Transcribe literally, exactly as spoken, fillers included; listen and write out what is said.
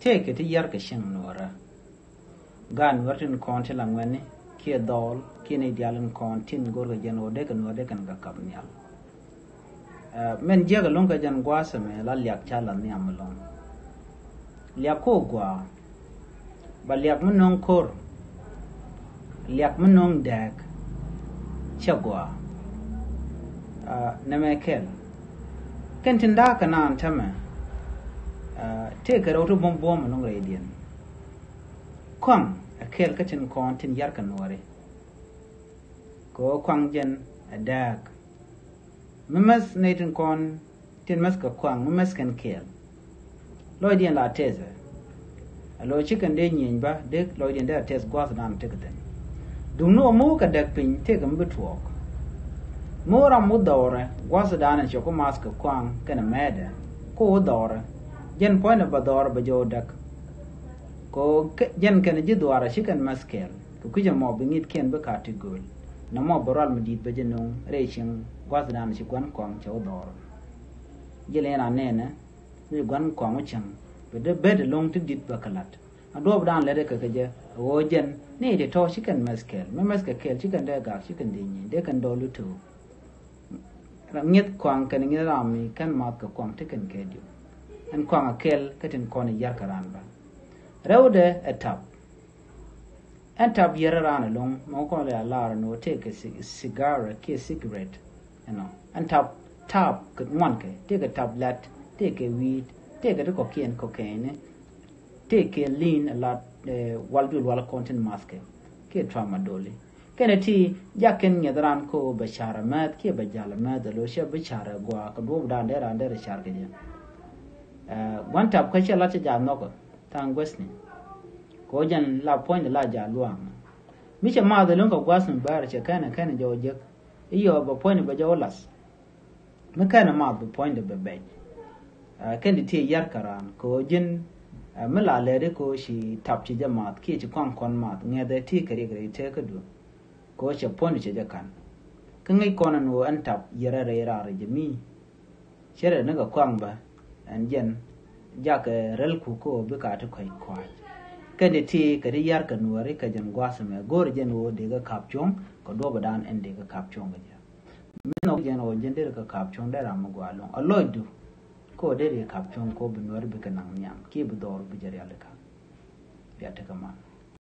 Tëëkɛ ti yar kɛ cieŋ nuɔrä. Gaat nuɔrä tin kɔn ti la ŋuɛ̈ni kiɛ dhɔɔl kiɛ ni diaal in kɔn tin go̱rkɛ jɛn ɣöö dee kɛ nuɔrä dee kɛn kɛ kap nhial. Ɛ, min jiäk ɛlɔ̱ŋ kɛ jɛn gua̱a̱th ɛmɛ la liak ca la nhiam ɛlɔ̱ŋ. Liak ko gua̱a̱. Ba liak mi nöŋ ko̱r. Liak mi nöŋ dääk. Cɛ gua̱a̱. Ɛ, nɛmɛ kɛl. Kɛn tin da̱a̱k kɛ naan täämɛ. Ɛ, tëëkɛ rɛw ti buɔ̱m buɔ̱m ɛlɔ̱ŋ rɛydiɛn. Kɔaŋ ɛ kɛl kä tin kɔn tin yar kɛ nuɔri. Kɛ ɣöö kɔaŋ jɛn ɛ dääk. Mi mäth nɛy tin kɔn tin mäth kɛ kɔaŋ mi mäth kɛn kɛɛl. Lɔcdiɛn la tɛthɛ. Ɛ lo̱c ci kɛn dee nyieny bä dee lɔcdiɛn dee a tɛth gua̱thdan tekɛ thi̱n. Duŋni ɣöö mi wä kɛ däk piny tëëkɛ mi bi tuɔɔk. Mi wä ram wä dhɔrɛ gua̱thdan ɛ cɛ ku math kɛ kɔaŋ kɛnɛ mɛɛtdɛ. Ku wä dhɔrɛ jɛn puɔ̱nydɛ bɛ dhɔrɛ bɛ jɔw däk. Kɛ ɣöö jɛn kɛnɛ ji̱ dhuaarɛ ci kɛn mäth kɛɛl. Kɛ kui̱c ɛmɔ bi ŋi̱thkiɛn bi ka̱a̱t ti gööl. Nɔmɔ bi rual mi di̱i̱t bɛ jɛ nöŋ rɛy cieŋ gua̱thdan ci gua̱n kɔaŋ cɛ wä dhɔr. Ji̱ lɛ in a nɛnɛ mi gua̱n kɔaŋ wä cieŋ bi dee bet ɛlɔ̱ŋ ti di̱t bɛ kɛ la̱t. A duɔɔpdan lät ɛ kɛ kɛ jɛ ɣöö jɛn ni ti tɔ̱ ci kɛn mäth kɛɛl. Mi mäth kɛ kɛɛl ci kɛn dee gak ci kɛn dee nyieny dee kɛn dɔɔl i̱ to̱o̱k. Ŋi̱th kɔaŋ kɛn ŋi̱th ram mi kɛn math kɛ kɔaŋ ti kɛn kɛ diw. Ɛn kɔaŋ a kɛl kä tin kɔn i̱ yar kɛ ran ba. Rɛwdɛ ɛ tap. Ɛn tap yɛrɛ ran ɛlɔ̱ŋ mɔ kɔn lɛ a lar ɛn ɣöö tëëkɛ ci- cigar kiɛ cigarette. Ɛnɔ ɛn tap tap kɛ ŋuan kɛ tëëkɛ tap lat tëëkɛ wi̱i̱t tëëkɛ ti kɔkiɛn kɔkɛɛni. Tëëkɛ li̱n ɛ lat, ɛ, wal duël wal kɔn tin math kɛ kiɛ tramadol. Kɛnɛ ti jak kɛn ŋiɛth ran ko bɛ car ɛmɛth kiɛ bɛ jal ɛmɛth ɛ lo̱c cɛ bi car ɛ gɔaa kɛ duɔ̱ɔ̱pdan dee ran derɛ car kɛ jɛ. Ɛ, gua̱n tap kä cɛ lat cɛ jal nhɔkä. Tha̱a̱ŋ guäthni. Kɛ ɣöö jɛn la puɔ̱nydɛ la jaa luaaŋ. Mi cɛ maath ɛlɔ̱ŋ kɛ gua̱a̱th mi bäär cɛ kɛnɛ kɛnɛ jɔw jek. I̱ yɔɔ bɛ puɔ̱nydɛ bɛ jɔw lath. Mi kɛnɛ maath bɛ puɔ̱nydɛ bɛ bɛc. Ɛ, kɛn ti ti yar kɛ raan kɛ ɣöö ji̱n, ɛ, mi la lɛɛri kɛ ɣöö ci tap ci jɛ maath kiɛ ci kɔaŋ kɔn maath ŋɛthɛ ti kɛ riɛk rɛy tëkädu. Kɛ ɣöö cɛ puɔ̱nydɛ cɛ jɛ ka̱n. Kä ŋäc kɔn ɛn ɣöö ɛn tap yɛrɛ rɛy raar jɛ mi. Cɛ rɛ ni kɛ kɔaŋ bä ɛn jɛn jakɛ rɛl kuk kä ɣöö bikɛ a ti kɔ̱c kɔ̱a̱c. Kɛn ti ti kɛ ti yar kɛ nuɔ̱ɔ̱ri kɛ jɛn gua̱a̱th ɛmɛ go̱o̱rɛ jɛn ɣöö dee kɛ ka̱p cuɔ̱ŋ kɛ duɔ̱ɔ̱pdan ɛn dee kɛ ka̱p cuɔ̱ŋ kɛ jɛ. Mi nhɔk jɛn ɣöö jɛn dee kɛ ka̱p cuɔ̱ŋ dee ram mi gua̱a̱ lo̱ŋ a lɔcdu. Kä ɣöö dee kɛ ka̱p cuɔ̱ŋ kä ɣöö bi nuɔ̱ɔ̱ri bikɛ naŋ nhiam kiɛ bi dhɔr bi jɛ rial ikä. Bia tekɛ man.